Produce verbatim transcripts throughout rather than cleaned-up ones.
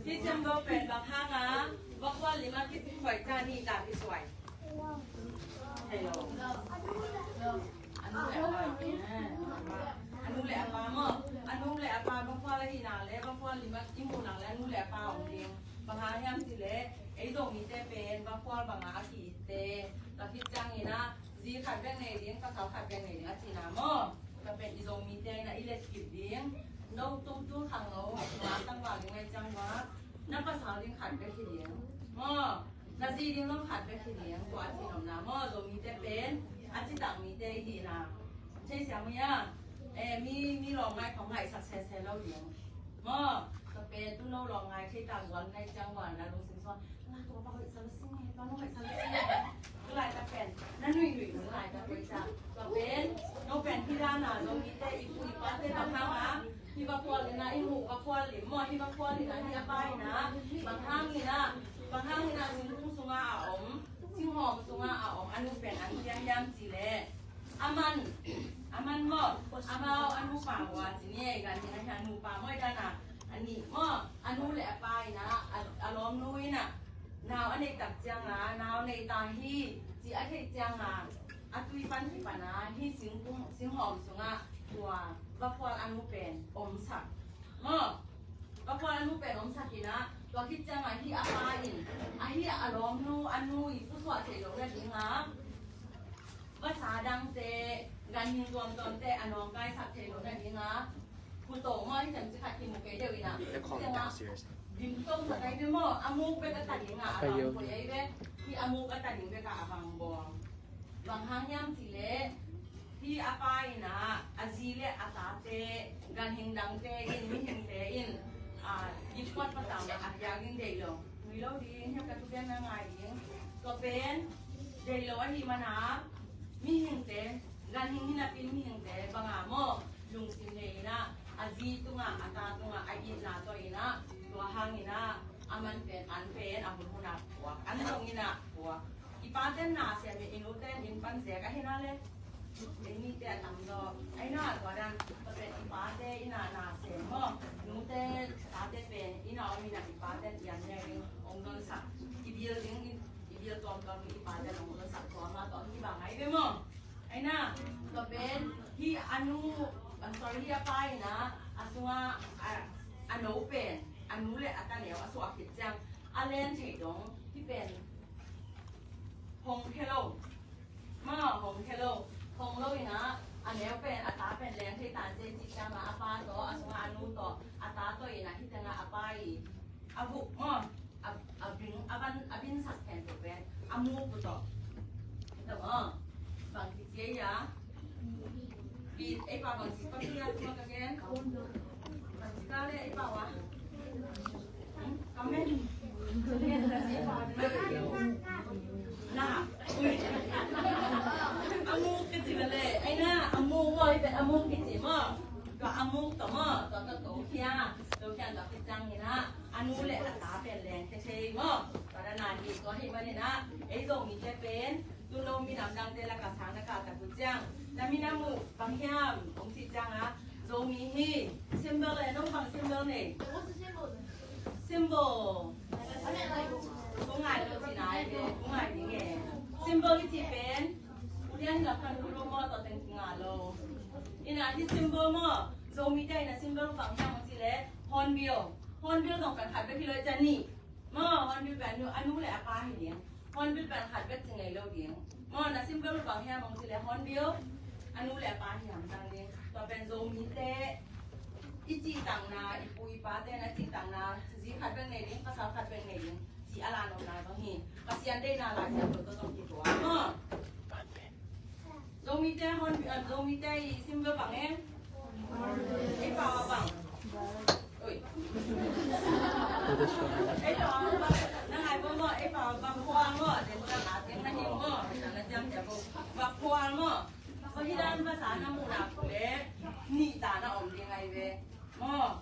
Hih siamdaw pen bang hang a, va khual lim a kikhoih ciang nihta kisuai. Hello. A nu le a pa. A nu le a pa maw. A nu le a pa va khual ahih nak leh, va khual lim a i muh nak leh a nu le a pa om ding. Bang hang hiam cih leh, ei Zomite pen va khual bang a a ki-itte. Tua khit ciangin ah, zi khat bek nei ding, pasal khat bek nei ding a cihna maw. Tua pen i Zomite in ah i letkip ding. No tu tu khangno, na tangval ding lai ciang maw, na pasal ding khat bek hi ding maw, na zi ding zong khat bek hi ding, tua a ci nopna maw. Zomite pen a citak mite i hihna thei siam hi a. Eh, mi, mi lawmngaih khong ngaihsak sese lo ding maw. Tua pen tu no lawmngaih thei ta guan lai ciang guan na lungsim suang, na tua pa hoih sa lo sing e, tua no hoih sa lo sing e. Tu laitak pen na nuihnuih, tu laitak pen sa. Tua pen no pen hih dan a Zomite i pu i pate bang hang a, hih va khual in ah i muh va khual lim maw, hih va khual in ah hih a pa in ah, bang hang in ah, bang hang in ah singkung sungah a om, singhawm sungah a om a nu pen an pia hiam cih leh, a man, a man maw, amau a nupa maw a ci ni, ganhing ahi a nupa maw, i dan a, a nih maw, a nu le a pa in ah, a, a lawmnu in ah nau a neih tak ciang a, nau nei ta hi ci a theih ciang a, a tui pan kipan a hih singkung, singhawm sungah tua va khual a nu pen omsak maw. Va khual a nu pen omsak in ah, tua khit ciang a hih a pa in, a hih a lawmnu a nu i pusuah theih loh nading a, vasa dangte, ganhing tuamtuamte a nawngkaisak theih loh nading a, phuto maw, hih ciang ci khat kimu kei deuh in ah, dim to sak ai ve maw, a muk bek a ta ding a, a bang poi ai ve, hih a muk a ta ding bek a, a bang bawl. Bang hang hiam cih leh, hih a pa in ah, a zi le a tate, ganhing dangte in, mihingte in, ah, gitkuat patam a piak ding deih lo. Nui lo ding, hiah ka thupiakna ngai ding. Tua pen deih lo ahih man a, mihingte, ganhing hi napi in mihingte bang a maw, lungsim hei in ah, a zi tungah, a ta tungah a itna tawh in ah, tua hang in ah, a man pen, an pen a hun hun a puak, an zong in ah puak. I paten na sem in, i nuten inn pan zek ahi na le. Ei nite a tam zaw. Ahi na, tua dan, tua pen i pate in ah na sem maw. Nute, tate pen in ah om in ah, i paten i an nek ding ong donsak. I bil ding, i bil tuamtuam i paten ong donsak, tua mah tawh hi bang ai ve maw. Ahi na, tua pen hih a nu, ah, sorry, hih a pa in ah, a sungah, a, a no pen, a nu le a ta neu a suah khit ciang, a len thei dong, hih pen hong khia lo. Maw, hong khia lo. Hong lo in ah, a neu pen, a ta pen leng thei tan ci, ci ciang a, a pa tawh, a sungah a nu tawh, a ta tawh in ah, hih teng ah a pa i, a vuk maw, a, a bing, a ban, a binsak pen tawh pen, a muk uh tawh. Tawh maw, bang kici ei a. Bit, ei pa bang ci pa tu ya tu ma ka gen. Bang ci ka le ei pa wa. Hmm? Ka men. Ei pa wa na. Na. Ui. A muk kici ka le. Ei na, a muk wa, ei pen a muk kici maw. Tua a muk tawh maw. Tua tua to khia. To khia tua khia ciang in ah. A nu le a ta pen leng thei thei maw. Tua dan a hi, tua hi manin ah, ei Zomite pen, tu no minam dangte lak a sang na kah tak uh ciang, na minam uh bang hiam, hong cih ciang ah, Zomi hi, symbol le, no bang symbol nei? Symbol. Kong ngai lo ci nai ve, kong ngai ding e. Symbol i cih pen, u lian hi lam kan u lo maw, tua teng kong ngai lo. In ah hih symbol maw, Zomite in ah symbol bang hiam hong cih leh, hornbill. Hornbill zong pen khat bek hi lo, i ciang nih. Maw, hornbill pen a nu, a nu le a pa hi ding. Hornbill pen khat bek ci ngei lo ding. Maw, na symbol bang hiam hong cih leh hornbill, a nu le a pa hi hamtang ding. Tua pen Zomite i cihtakna, i pu i pate na cihtakna, zi khat bek nei ding, pasal khat bek nei ding. Ci a la nopna zong hi. Pasian deihna Lai Siangtho tawh zong kituak. Maw. Zomite hon, eh, Zomite i symbol bang e? Ei pau a bang. Oi. Ei pau a bang. Na ngai bang maw, ei pau a bang, khuang maw, den bang a teng na hi maw, na ciam ciam maw. Bang khuang maw. Bang hi dan basa na muh nak leh, nihta na om ding ai ve. Maw,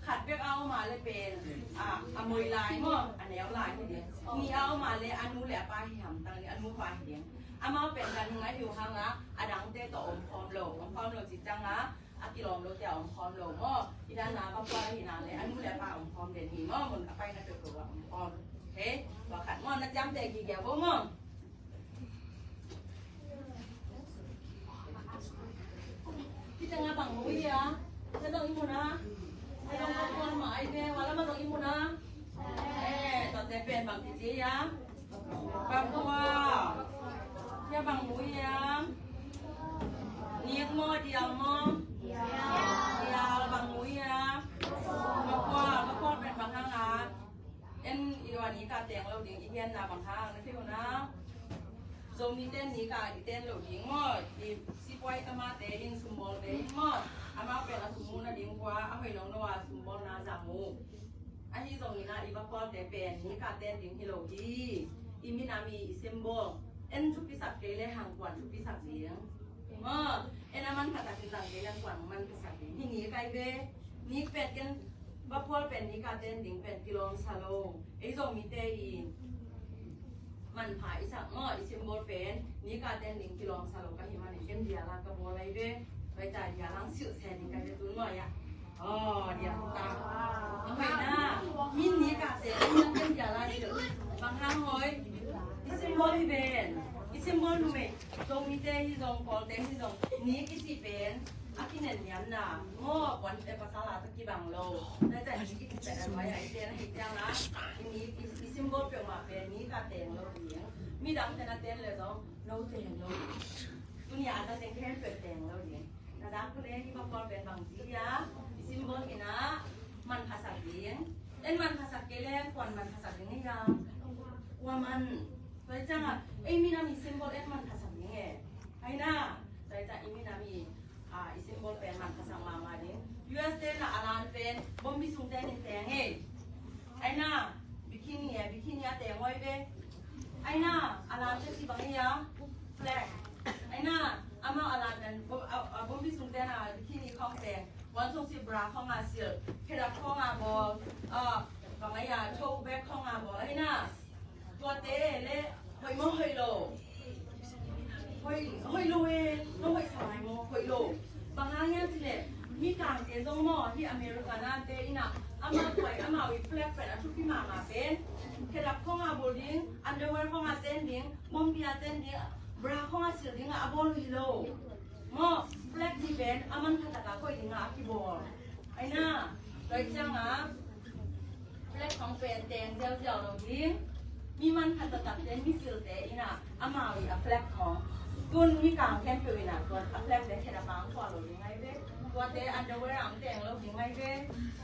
khat bek a om a leh pen, a, a moi lai maw, a neu lai hi ding. Nih a om a leh a nu le a pa hi hamtang ding, a nu pa hi ding. Amau pen ganhing ahi uh hang a, a dangte tawh om khawm lo, om khawm lo cih ciang a, a kilawm lote a om khawm lo maw. Hi dan a va pual hi na le a nu le a pa om khawm den hi maw, mun a pai na peuhpeuh a om khawm. He, tua khat maw, na ciamteh gige bo maw. Hi teng a bang mu hi a, hi teng i mu na. Hi teng a bang mu hi a, hi teng a bang mu hi a. Eh, tua te pen bang kici hi a. Bang kua. Hia bang mu hiam? Nik maw, dial maw? Dial. Bang mu hiam? Bang kua, bang kua pen bang hang a. En i wan i ka teng lo ding, i hian na bang hang, na keu na. Zomite nik a i ten lo ding maw. I sipuai ka mate in sumbawl te in maw. Amau pen a sum mu na ding kua, a hoih lo no a sumbawl na za mu. Ahi zongin a i va pualte pen nik a ten ding hi lo hi. I minam i, i symbol. En thupisak kei le hang kuan thupisak ding. Maw, en a manpha takin zang kei le hang kuan manphasak ding. Hi nik ai ve. Nik pen ken va pual pen nik a ten ding pen kilawm sa lo. Ei Zomite i manpha i sak maw, i symbol pen nik a ten ding kilawm sa lo ka hi manin ken dial a ka bawl ai ve. Vai ta dial ang silh se ding ka hi ve tun maw ia. Aw, dial ta. Ang hoih na. Min nik a ten ding ken dial a silh. Bang hang hoih. I symbol hi ven. I symbol numei. Zomite hi zong, Pawlte hi zong. Nik i cih pen a kinen niamna. Maw, puan te pasal a ta kibang lo. Nai ta nik i cih pen a nuai a i ten a hi tiang a. I nik i, i symbol peuhmah pen nik a teng lo ding. Midang ten a ten le zong lo teng lo. Tuni a ta teng khempeuh teng lo ding. Na dak tu le hi bang kual pen bang ci hia. I symbol hi na manphasak ding. En manphasak kei le kuan manphasak ding hi hia. Kua man. Tua hi ciang a, ei minam i symbol en manphasak ding e. Ai na. Tua hi ciang i minam i, a, i symbol pen manphasak mahmah ding. U S te na a lan pen bombi sung te nin teng e. Ai na, bikini e, bikini a teng oi ve. Ai na, a lan te ci bang hia, flag. Ai na, amau a lan pen, bo-, a, a, bombi sung te na bikini khong teng. Wan sung ci bra khong a silh. Khedap khong a bawl. A, bang ai a, tote bag khong a bawl. Ai na. Tuate le hoih maw hoih lo? Hoih, hoih lo e, no hoih sa lai maw, hoih lo. Bang hang hiam cih leh, Mikangte zong maw, hi America nate in a, amau tuai, amau i flag pen a thupi mahmah pen. Khedap khong a bawl ding, underwear khong a ten ding, bombi a ten ding, bra khong a silh ding a, a bawl hi lo. Maw, flag cih pen, a manpha tak a koih ding a, a kibawl. Ai na, tua hi ciang a, flag khong pen teng ziauziau lo ding. Mi manpha taktak te, mi silte in a, amau i a flag khong. Tun Mikang khempeuh in a, tua a flag te khedap a hong tuah lo ding ai ve. Tuate underwear a hong teng lo ding ai ve.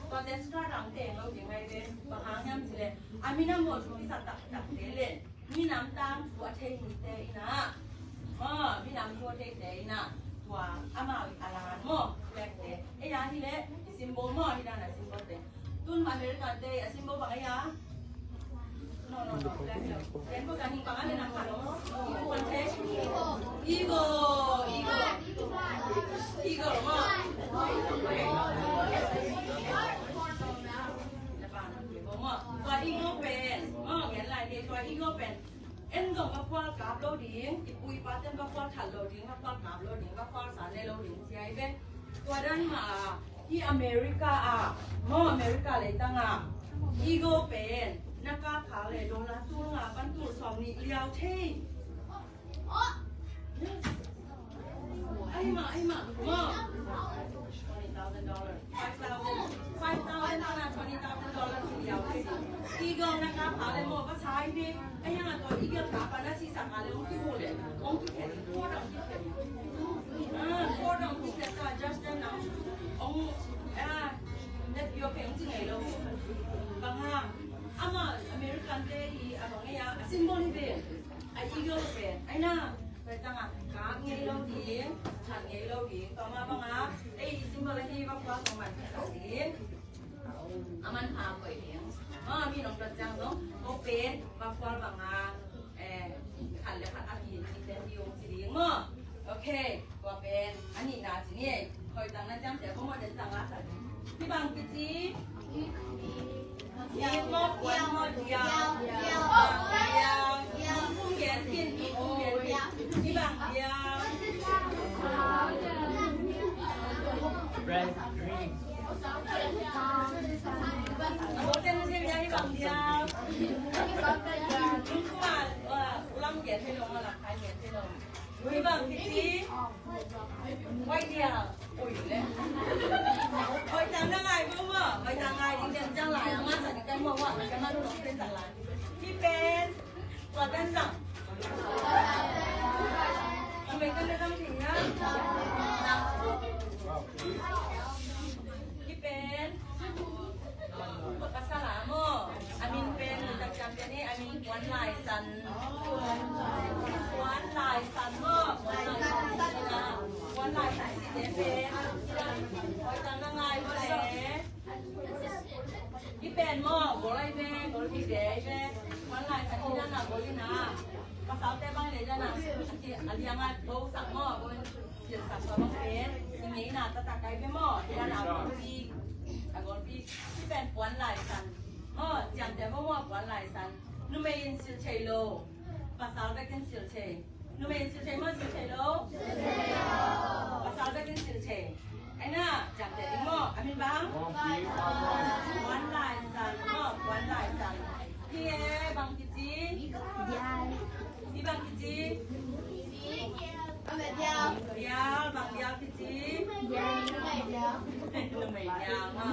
Tuate skirt a hong teng lo ding ai ve. Bang hang hiam cih leh, a minam mawh thupisak taktak te le. Minam tangthu a thei mite in a, aw, minam thu a theite in a, tua amau i a lan maw, flag te. Ei a hi leh, i symbol maw, hi dan a symbol te. Tun America te a symbol bang ei a? No, no, no, flag te. Ken bok a hi bang a le nam ka lo. Eagle, eagle. Eagle maw. Tua eagle pen, aw, gen lai ni, tua eagle pen. En zong va pual kap lo ding, i pu i pa ten va pual that lo ding, va pual kap lo ding, va pual sa ne lo ding, ci ai ve. Tua dan mah a, hi America a, maw America leitang a, eagle pen, na kap kha le dollar tul nga pan tul sawm nih liau thei. Ai mah, ai mah, maw. Twenty thousand dollars. Five thousand. Five thousand dollar, twenty thousand dollar ci liau. Eagle na kap kha le maw, va sa ai ve. Ai hang a tua eagle kap a na sihsak kha le hong kimu le. Hong kikhen, court hong kikhen. Ah, court hong kikhen tua judge te na. Hong, ah, let your pen ci ngei lo. Bang hang. Amah American te i a bang ei a, a symbol hi ve. A eagle pen. Ai na. Tua ciang a, kap ngei lo ding, that ngei lo ding, tua mah bang a, ei i symbol ahi va pual khong manphasak ding. A manpha koih ding. Maw, mi nong tua ciang zong, ko pen, va pual bang a, eh, khat le khat a ki, ki ten ding ong ci ding maw. Ok, tua pen, a nihna ci ni ei. Hoih tak na ciamteh kua maw, den tak la sa ding. Hih bang kici. Nik maw, kuan maw, diau. Diau. Kum gen kin, kum gen kin. Hih bang diau. Bright green. Bang dial. Lungkuman, uh, ulam gen thei lo, maw, lam kai gen thei lo. Ui, bang kici. Wai dial. Ui, le. Wai tang na ngai bo maw. Wai tang ngai ding den jang lai, a ma sa ding kan maw, wa kan ma lu dong den jang lai. Hi pen. Wa den jang. Amai kan den jang ting ya. Hi pen. Pasal a maw, a min pen, tak ciang pen hi, a min Puan Lai San. Puan Lai San maw, Puan Lai San. Puan Lai San cihte pen, Kawitang na ngai maw le. Hi pen maw, gol ai ve, gol hi ve ai ve. Puan Lai San hi dan a gol hi na. Pasalte bang le dan a, a liang a bo sak maw, bo. Silsak pa bang pen, i ngeina taktak ai ve maw, i dan a golpi, a golpi, i pen Puan Lai San. Maw, ciamteh maw maw, Puan Lai San. Numei in sil thei lo. Pasal bek in sil thei. Numei in sil thei maw, sil thei lo. Pasal bek in sil thei. Ai na, ciamteh ding maw, a min bang? Puan Lai San maw, Puan Lai San. Hi e, bang kici? Hi bang kici? Dial, bang dial kici? Numei dial, ha.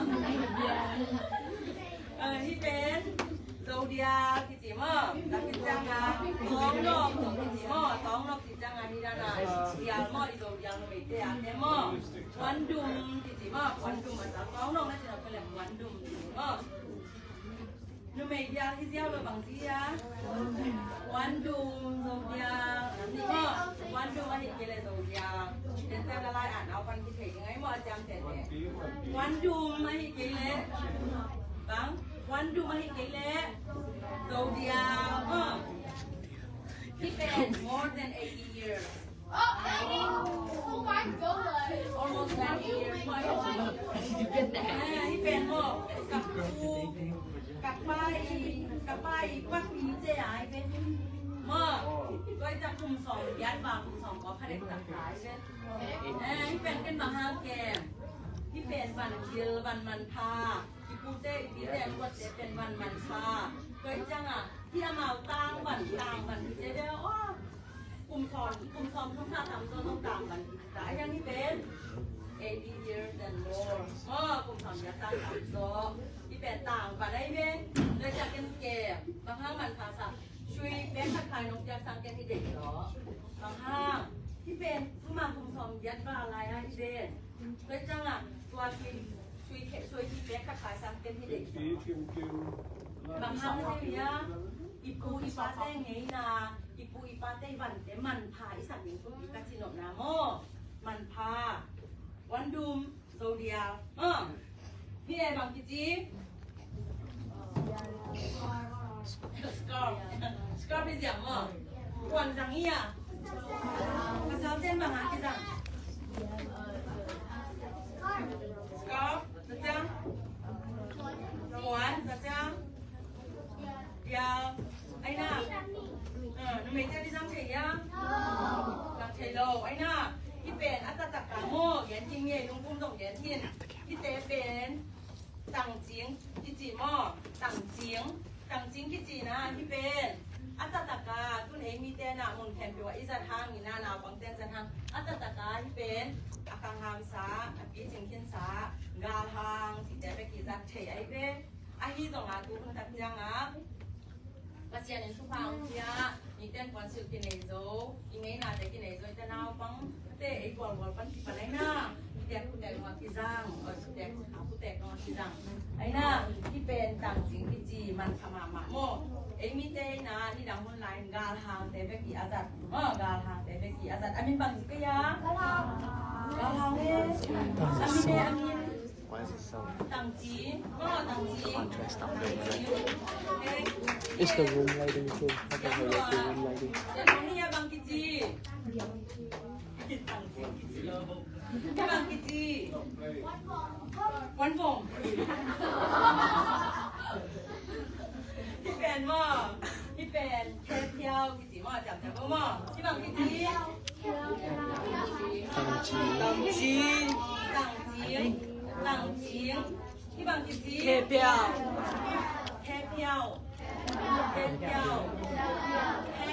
Eh, hi pen, Zo dial kici maw. Tua kici ciang a, Tawng Nok kici maw. Tawng Nok kici ciang a, hi dan a, dial maw, i Zo dial numeite a te maw. Puan Dum kici maw. Puan Dum a ta Tawng Nok na ci na pen le Puan Dum kici maw. Numei dial hi ziau lo bang ci a. Puan Dum, Zo dial, ni maw. Puan Dum ahih kei leh Zo dial. Den ciang la lai a nau pan kithei ding ai maw, a ciamteh teh. Puan Dum ahih kei leh. Bang, Puan Dum ahih kei leh Zo dial maw. Hi pen more than eighty years. Oh, eighty. Oh my God. Almost ninety years. Eh, hi pen maw. Ka pu, ka pa i, ka pa i pa pi te ai pen. Maw. Tua i ta kum sawm giat ba kum sawm kua pha dek tak ai pen. Eh, hi pen ken bang hang kem. Hi pen van gil, van manpha. I pute, i pite, i kuate pen van manpha. Tua i ciang a, hi amau tang van, tang van, hi te de, oh. Kum sawm, kum sawm, kum sa tam zaw zong tang van hi ta. A hiang hi pen eighty years and more. Oh, kum sawm ya tang tam zaw. Hi pen tang van ai ve. Tua i ciang ken ke, bang hang manpha sa. Sui pek khat khai nong piak sang ken hi deih zaw. Bang hang. Hi pen, ma kum sawm giat ba lai a hi pen. Tua i ciang a, tua sui, sui khe, sui hi pek khat khai sang ken hi deih zaw. Bang hang hi deih a, i pu i pate ngeina, i pu i pate i vante manpha i sak ding kum i ka ci nopna maw. Manpha. Puan Dum. Zo dial. Ah. Hi e bang kici? Scarf. Scarf hi ziam maw? Puan zang hi a. Pasal ten bang a kizang? Scarf. Tua ciang? Puan. Tua ciang? Dial. Ai na. Ah, numei te i zang thei a? Zang thei lo. Ai na. Hi pen a taktak a maw, gen khin ngei, lungpum zong gen khin. Hite pen tangcing kici maw. Tangcing. Tangcing kici na hi pen a taktak a tun ei mite na mun khempeuh a i zat hang, i na naupangte zat hang. A taktak a hi pen a khangham sa, a picing khin sa, galhang cihte bek i zat thei ai ve. Ahi zong a tu hun tak ciang a Pasian in thupha hong pia, mite in puansilh kinei zo, i ngeinate kinei zo, i te naupangte ei gualgual pan kipan ai na, i tek khutek zong a kizang, oi khutek, a khutek zong a kizang. Ai na, hi pen tangcing kici manpha mahmah maw. Ei mite na, nidang hun lai in galhangte bek i a zat, maw, galhangte bek i a zat. A min bang ci kei a? Galhang e. A min e, a min. Why is it so? Tangci. Oh, tangci. Contrast up there. It's the room lighting too. I can hear the room lighting. Bang kici. Bang kici. One bomb. Hi pen maw. Hi pen. Khe thiau. Ci maw, ciamteh bo maw. Ci bang kici. Tangci. Tangci. Tangci. Tangci. Ci bang kici. Khe piau. Khe piau.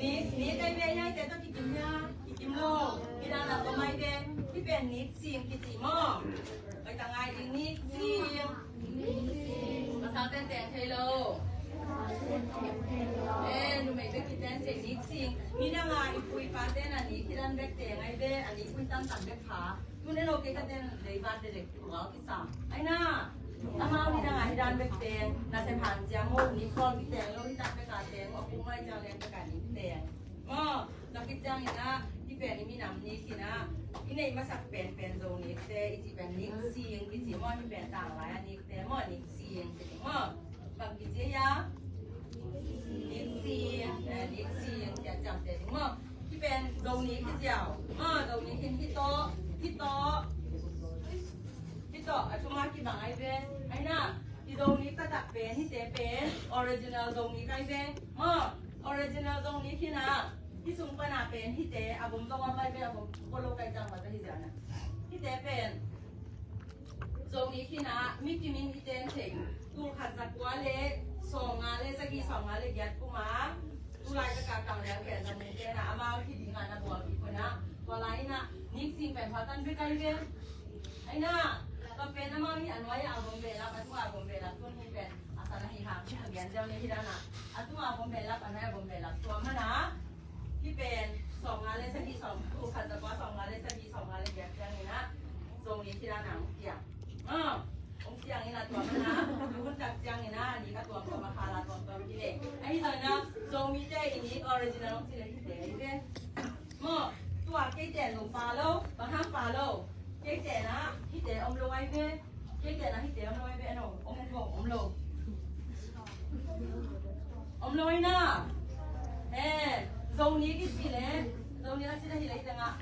Nik, nik ai ve, hiaite tawh kikim hia? Kikim lo. Hi dan a tawh mai ve. Hih pen nik sing kici maw? Pai ta ngai ding, nik sing. Pasal ten teng thei lo. Eh, numei bek kiteng thei nik sing. Midang a i pu i pa ten a nik hi dan bek teng ai ve, a nik ui tam tam bek pha. Tun elo kei ka ten lei vat de lek tual kisa. Ai na. Amau midang a hi dan bek teng. Na se phan ciang maw, nik pawl kiteng lo, hi tak bek a teng maw, kum mai ciang leng bek a nik teng. Maw, tua khit ciangin ah, hih pen i minam nik hi na, i neih masak penpen Zo nikte, i cih pen nik sing i cih maw, hih pen tanglai a nikte maw, nik sing i cih maw. Bang kici hiam? Nik sing, eh, nik sing, ciamteh ding maw. Hih pen Zo nik hi ziau. Maw, Zo nik hi, hih tawh, hih tawh. Hih tawh, a tuma kibang ai ve. Ai na, i Zo nik taktak pen, hihte pen, original Zo nik ai ve. Maw, original Zo nik hi na. Hih sung pan a pen hihte a bom zong a pai pen a bom kolo kai cang mah ta hi zia na. Hihte pen Zo nik hi na, mi kimin i ten thei. Tul khat za kua le sawmnga le sagih, sawmnga le giat kum a, tulai ka kakang liang pen Zo nik ten a, amau hi ding a na bual kik ko na. Tua lai in a, nik sing pen pha tan bek ai ve. Ai na, tua pen amau hi a nuai a bom belap, a tung a bom belap, tun hi pen a san a hi hang, a gen ziau le hi dan a. A tung a bom belap, a nuai a bom belap, tua man a. Hih pen sawmnga le sagih, sawm, tul khat za kua, sawmnga le sagih, sawmnga le giat ciangin ah, Zo nik hi dan a hong ciang. Ah, hong ciangin ah tua man a, hun tak ciangin ah, a nik a tuamtuam a, khal a tuamtuam hi le. Ahi zongin ah, Zomite i nik original hong ci le hihte hi ve. Maw, tua keite Zo pa lo, bang hang pa lo. Keite na, hihte om lo ai ve. Keite na hihte om lo ai ve, ano, om lo, om lo. Om lo ai na. He, Zo nik i ci le, Zo nik a ci le hi le hih teng ah.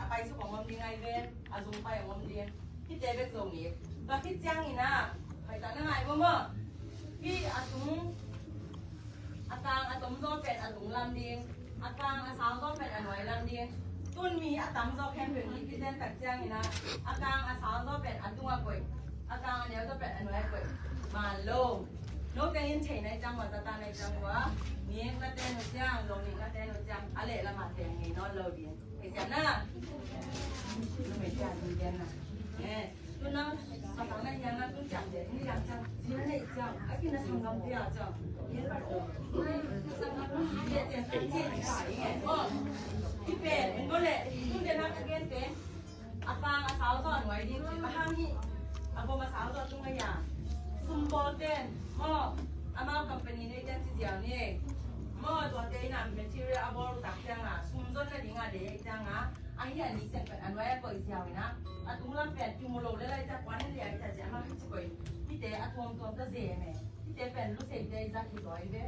A pai suk om om ding ai ve, a zung pai om om ding. Hihte bek Zo nik. Tua khit ciangin ah, pai ta na ngai maw maw. Hih a tung, a kang a tom zaw pen a tung lam ding. A kang a sau zaw pen a nuai lam ding. Tun mi a tam zaw khempeuh nik kiten tak ciangin ah, a kang a sau zaw pen a tung a koih, a kang a neu zaw pen a nuai a koih. Man lo. No teng in thei nai ciang ua, za ta nai ciang ua, nik na ten uh ciang, Zo nik na ten uh ciang, a leh lam a teng ngei nawn lo ding. Thei ciang na. Numei ciang ding ciang na. Eh. Tun nang, pasal na hiang na tun ciang de, ni yang ciang, zia nei ciang, a kin na sanggam pia ciang. Yen ba ko. Sanggam pia ciang, ciang ciang ciang. Oh. Hih pen, en bo le, tun de na ka gen pen. A pang a sau zaw a nuai ding, bang hang hi. A bom a sau zaw tung a ya. Sum bawl ten, maw. Amau company nei ten ci ziau ni. Maw, tuate in a material a bawl tak ciang a, sum zon na ding a de ciang a. Ahi a nik teng pen a nuai a koih ziau in a, a tung lam pen kimu lo le lai ciang kuan in liai ciang ciang ma kici koih. Hihte a tuamtuam ta zem e. Hihte pen luseite i zak hi zaw i ve.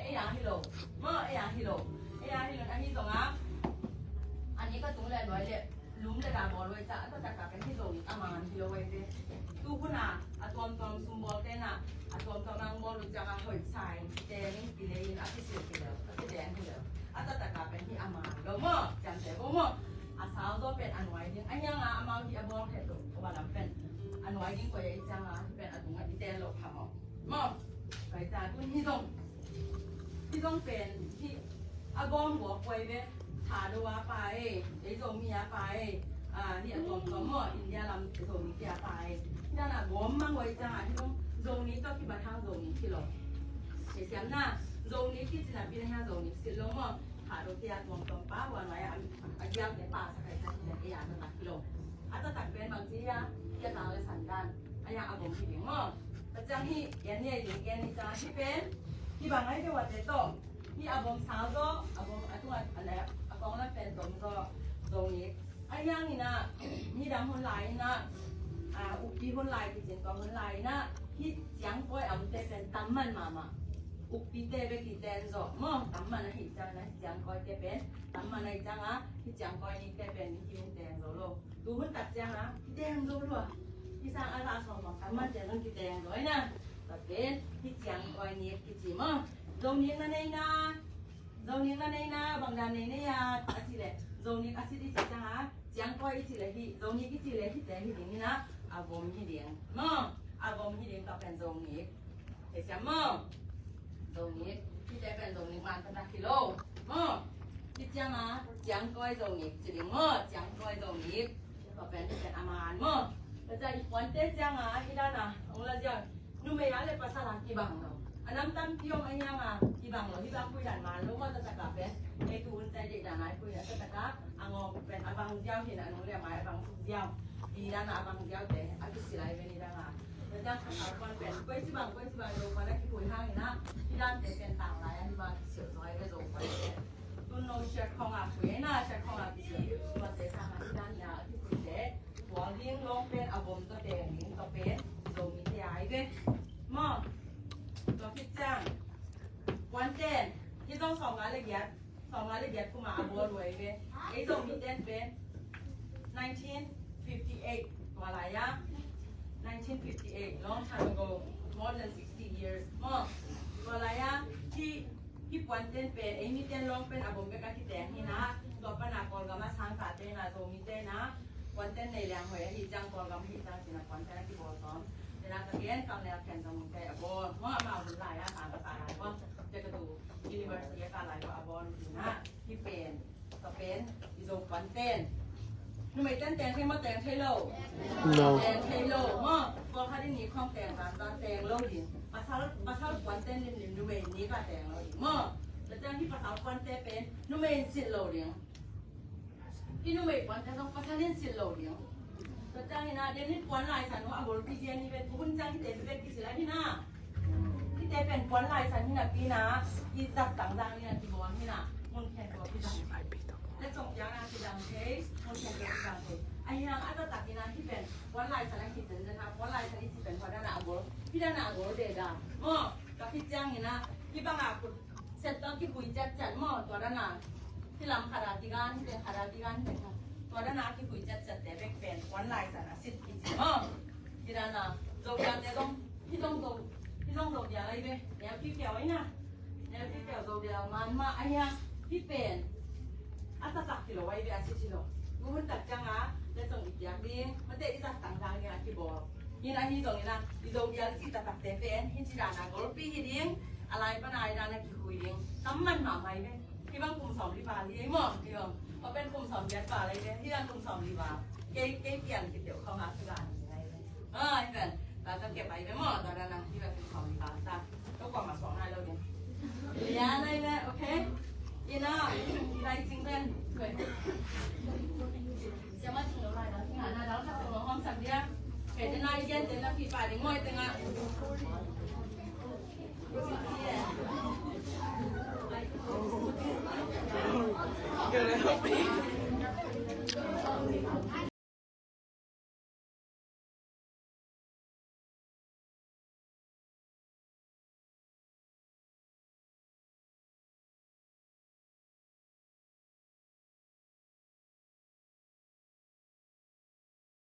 Ei a hi lo. Maw, ei a hi lo. Ei a hi lo, ahi zong a, a nik a tung le a nuai le lum le da bawl lo i ciang a taktak a pen hi zo i a man hi lo i ve. Tu hun a, a tuamtuam sum bawl ten a, a tuamtuam ang bawl lo ciang a hoih sa in, teng in, kile in, a kisil hi lo, a kideng hi lo. A taktak a pen hi a man lo maw, ciamteh bo maw. A sau zaw pen a nuai ding. A hiang a amau hi a bawl het lo, a balam pen. A Nuai ding koi a i ciang a, hi pen a tung a i tel lo pha maw. Maw, koi ciang tun hi zong, hi zong pen, hi a gawm guak koi ve, Thado a pa e, ei Zomi a pa e, a, hi a tuamtuam maw, India lam Zomi te a pa e. Hi dan a gawm mang koi ciang a, hi zong Zomi tawh kibat hang Zomi hi lo. Kei siam na, Zomi kici napi na hi a Zomi si lo maw. Thado te a tuamtuam pa, huan mai a, a giam te pa sa kai sa ki dan e a tatak hi lo. A tatak pen bang ci a, kia tang le san dan. A ya a bom hi ding maw. Ka ciang hi, yan ni a ding, yan ni ciang hi pen. Hi bang ai te wa te to. Hi a bom sao zo, a bom a tung a, a le, a kong la pen tom zo, zo ni. A yang ina, ni dang hun lai ina, a, ukpi hun lai ki cin kong hun lai ina, hi ciang koi a mu te pen tam man mama. Ukpi te be ki ten zo, maw, tam man a hi ciang na, hi ciang koi te pen, tam man a hi ciang a, hi ciang koi ni te pen, ni hi hun ten zo lo. Tu hun tak ciang a, hi ten zo lo a. Hi sang a la song bang tam man te zong ki ten zo ina. Tapi, hi ciang koi ni ki ci maw. Zo ni na nei na. Zo ni na nei na, bang dan nei nei a, a ci le. Zo ni a ci di ci ciang a. Ciang koi i ci le hi, Zo ni ki ci le hi te hi ding ina. A bom hi ding. Maw, a bom hi ding ka pen Zo ni. Kei siam maw. Zo ni, hi te pen Zo ni man ka tak hi lo. Maw, hi ciang a, ciang koi Zo ni ci ding maw, ciang koi Zo ni. Ka pen hi pen a man maw. Ka ciang i puan te ciang a, hi dan a, ong la ziau. Numei a le pasal a kibang lo. A nam tampi om a hiang a, kibang lo, hi bang pui dan man lo maw, ta tak a pen. Ei tu hun cai dei dan a, pui dan ta tak a, a ngawng pen, a bang ziau hi na, a nung le mai, a bang suk ziau. Di dan a, a bang ziau te, a kisi lai pen hi dan a. Tua ciang pasal kuan pen, koi ci bang, koi ci bang, lo kuan a kipui hang ina, hi dan te pen tang lai a, hi bang kisiu zoi ve zo kuan pen. Tun no siat khong a kui ina, siat khong a kisiu. Tua te sang a hi dan ina, a kipui te. Tua ding long pen a bom tua te ding tua pen, Zomi te ai ve. Maw, tua khit ciang. Kuan ten, hi zong sawm nga le giat, sawm nga le giat kuma a bawl huai ve. Ei Zomi ten pen, nineteen fifty-eight, tua lai a. Nineteen fifty-eight, long time ago, more than sixty years. Maw, tua lai a, hi, hi puan ten pen, ei mi ten long pen a bom bek a kiteng hi na, tua pan a Kawlgam a sang ka ten a, Zomi ten a, puan ten nei liang huai a hi ciang Kawlgam hi ciang ci na puan ten a kibawl tawm. Ten a ka gen kam le a ken Zomi te a bawl. Maw, amau hun lai a, sang ka sa lai bawl. Te ka tu university a ka lai bawl a bawl hi na, hi pen. Ka pen, i Zo puan ten. Numei ten teng thei maw, teng thei lo? No. Teng thei lo maw. Pawlkhat in ni khawng teng zan zan teng lo ding. Pasal, pasal puan ten limlim numei ni ka teng lo ding maw. Tua ciang hi pasal puan te pen numei in sit lo ding. Hi numei puan te zong pasal in sit lo ding. Tua ciang ina, den in puan lai san hong a bawl pi zian ni vet, hun ciang hi te vet kisi lai hi na. Hihte pen puan laisan hi napi na, i zat tangzang hi na, kibawl hi na, mun khen tua kizang. Le song piang na kizang thei, mun khen tua kizang thei. A hi hang a taktak hi na, hih pen puan laisan a kizen den ha, puan laisan i ci pen tua dan a a gol, hih dan a a gol de da. Maw, tua khit ciang hi na, hih bang a kut set tua kikhui ciatciat maw, tua dan a. Hih lam khat a kigan, hih pen khat a kigan, hih pen khat. Tua dan a kikhui ciatciat te bek pen puan laisan a sit kici maw. Hih dan a, Zobial te zong, hih zong Zo, hih zong Zobial ahi ve. Neu kipiau ahi na. Neu kipiau Zobial man mah ahi a, hih pen a taktak hi lo ahi ve, a sit hi lo. Gu hun tak ciang a, le zong i piak ding, mate i zat tangtang ding a kibawl. Hi na, hih zong hi na, i Zobial i ci taktak te pen, hih ci dan a golpi hi ding, a lai pan a i dan a kikhui ding. Tam man mah mai ve. Hih bang kum sawm li val hi ei maw, hih bang. Tua pen kum sawm giat val ahi ve, hih bang kum sawm li val. Kei, kei pian khit deuh khawng a kizan hi ai ve. Ah, hih pen. Tua tua kep ai ve maw, tua dan a hih bang kum sawm li val ta. Tua kuamah suak nai lo ding. Lian ai ve, okay. Ina, i lai cing pen. Siama cing lo lai dang, cing a na dang, sa tua hawm sak dia. Kei te na i gen te na pi pa ding maw i te nga. Can I help you?